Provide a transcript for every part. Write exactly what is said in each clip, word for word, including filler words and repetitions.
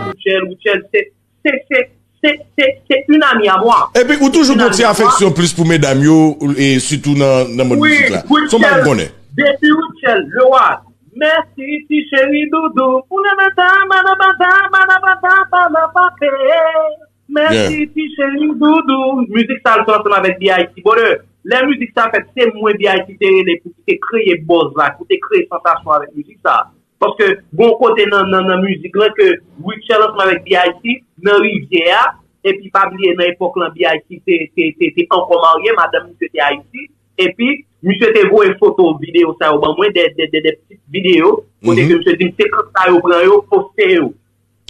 Rutshelle, Rutshelle, se, se, se, se, se, se un ami à moi. Epi ou toujou gon ti afeksyon plis pou medam yo, e sitou nan, nan mond mizik la. Se yon bagay m konnen. Depi Rutshelle, Lewa, mèsi ti cheri doudou. Pou le matin, manabata, manabata, manabata. Mèsi ti cheri doudou. Mizik sa l fè ansanm avèk B I C. Brother, lè mizik sa fèt, se mwen B I C te rele pou ki te kreye buzz la, pou te kreye sansasyon avèk mizik sa. Paske gon kote nan, nan, nan mizik lan ke Rutshelle ansanm avèk B I C nan rivyè a, epi pa bliye nan epòk lan B I C te, te, te, te ankò marye, madanm misye te Ayiti, epi misye te voye foto videyo sa yo ban mwen, de, de, de, de pitit videyo, kote ke misye di m se kanta yo pran yo, poste yo.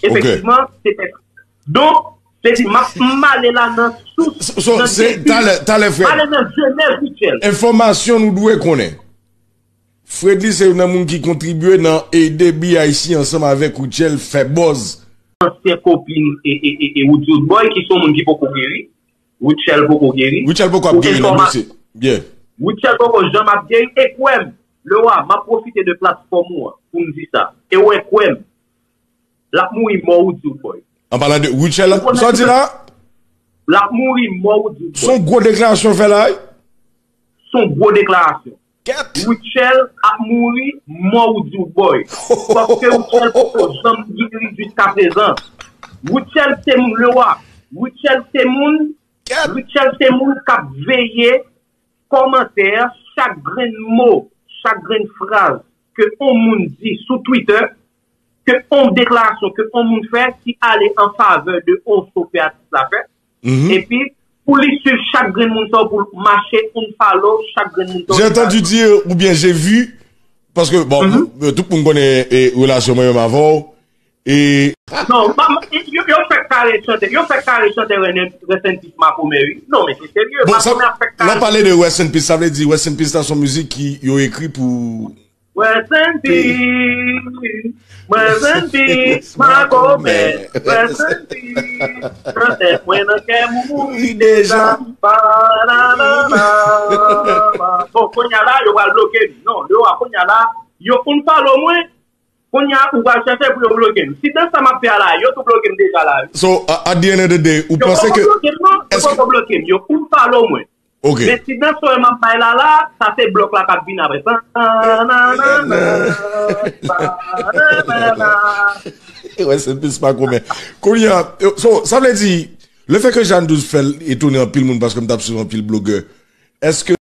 Efektivman, se te sa. Donk, se di, m ap, m ale la nan sous, nan debi, m ale nan jenèz Rutshelle. Enfòmasyon nou dwe konnen. Fredly se youn nan moun ki kontribye nan ede B I C ansanm avèk Rutshelle fè buzz. Ansyen kopin e, e, e, e Woody Woodboy, ki se yon moun ki poko geri. Rutshelle poko geri. Rutshelle poko ap geri, non, mesye. Byen. Rutshelle poko janm ap geri. E kwè m, Lewa, m ap pwofite de platfòm ou an pou m di sa. E w kwè m, l ap mouri mò Woody Woodboy. An palan de Rutshelle, sa w di la? L ap mouri mò Woody Woodboy. Se yon gwo deklarasyon w fè la, wi. Se yon gwo deklarasyon. Kèt! Rutshelle ap mouri mò Woody Woodboy. Paske Rutshelle poko janm geri jiska prezan. Rutshelle se moun, Lewa. Rutshelle se moun, Rutshelle se moun k ap veye kòmantè, chak grenn mo, chak grenn fraz ke on moun di sou Twitter, ke on deklarasyon ke on moun fè ki ale an favè de on cho ke atis la fè. Epi, pou li swiv chak grenn moun sa yo, pou l mache unfollow chak grenn moun sa yo. J'ai entendu dire, oubyen j'ai vu, paske, bon, tout moun konnen, e, relasyon mwen menm avè w, e... Non, yo, yo fèk kare chante, yo fèk kare chante Rest in Peace Makomè, wi. Non, men se serye, Makomè ap fèk kare. Lè w pale de Rest in Peace, sa vle di Rest in Peace la se yon mizik ki yo ekri pou Rest in peace, rest in peace, Makomè, rest in peace. Chantè mwen nan kè m mouri deja. Bon, kounye a la, yo pral bloke m. Non, yo a kounye a la, yo unfollow mwen. Kounye a, ou pral chèche pou yo bloke m. Si dans sa m ap fè a la, yo tou bloke m deja la, wi. So, at the end of the day, ou panse ke... Yo poko bloke m, non. Yo poko bloke m. Yo unfollow mwen. Men si dans sa m ap bay la la, sa se blòk la k ap vin apre. Rest in peace Makomè. Kounye a, so, sa vle di, le fè ke Jeanne Douze fè l etone anpil moun paske m t ap swiv anpil blogè. Èske